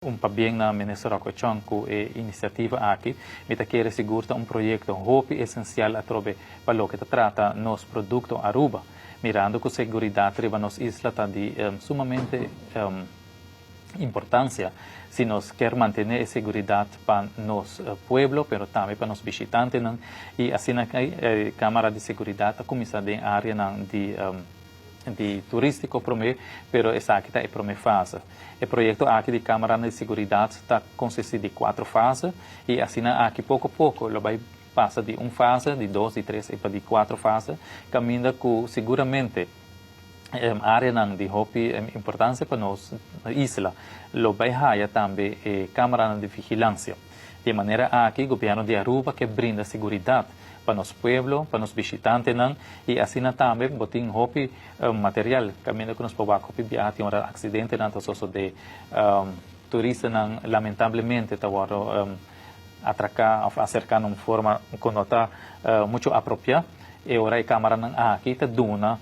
Un pabien na Minister Rocco Chong cu e iniciativa aki. Mi ta kere sigur ta un proyecto hopi esencial atrobe pa loke ta trata nos producto Aruba. Mirando cu seguridad riba nos isla ta di sumamente importancia si nos kier mantene e seguridad pa nos pueblo pero tambe pa nos bishitantenan y asina e camara di seguridad ta cuminsa den areanan di di turistico prome, pero esaki ta e prome fase. E proyecto aki di camaranan di seguridad ta consisti di cuatro fase y asina aki poco poco lo bay pasa di un fase, di dos, di tres y pa di cuatro fase, caminda cu seguramente areanan di hopi importancia pa nos isla lo bay haya tambe e camaranan di vigilancia. Di e manera aki Gobierno di Aruba ke brinda seguridad pa nos pueblo, pa nos bishitantenan y asina tambe bo tin hopi material caminda cu nos por wak hopi biaha tin ora accidentenan ta sosode, turistanan lamentablemente ta wordo atraca of acerca na un forma cu no ta mucho apropia. E ora e camaranan aki ta duna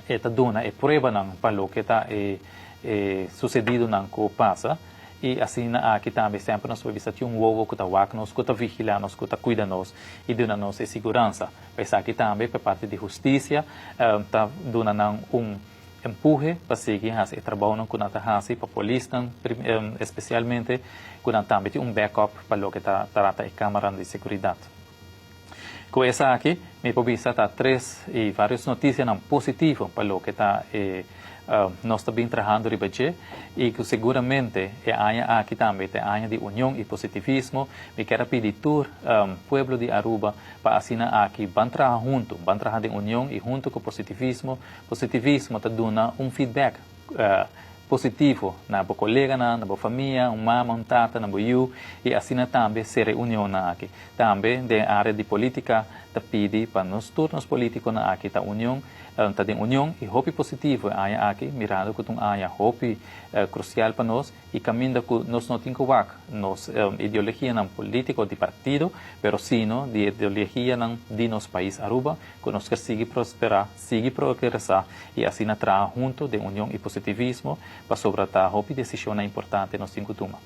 e ta duna e pruebanan pa loke ta e e susedidonan ku pasa i asina aki tambe semper nos por bisa tin un wowo ku ta wak nos, ku ta vigilá nos, ku ta kuida nos i duna nos e siguransa. Pa esaki tambe pa parti di hustisia ta duna nan un empuhe pa sigui hasi e trabounan ku nan ta hasi pa polisnan espesialmente ku nan tambe tin un backup pa loke ta trata e kameranan di seguridat. Ku esaki mi por bisa ta tres i varios notisianan positivo pa loke ta e nos ta bin trahando riba dje i ku seguramente e aña aki tambe ta e aña di union i positivismo. Mi kier a pidi tur pueblo di Aruba pa asina aki ban traha huntu, ban traha den union i huntu ku positivismo. Positivismo ta duna un feedback positivo na bo koleganan, na bo famia, un mama, un tata, na bo yu i asina tambe sera e unionnan aki. Tambe den área di polítika ta pidi pa nos tur nos polítikonan aki ta union, ta den union i hopi positivo e aña aki mirando ku ta un aña hopi krusial pa nos i kaminda ku nos no tin ku wak nos ideologianan polítiko di partido pero sino di ideologianan di nos pais Aruba ku nos kier sigui prosperá, sigui progresá i asina traha hunto den union i positivismo pasobra ta hopi desishonnan importante nos tin ku tuma.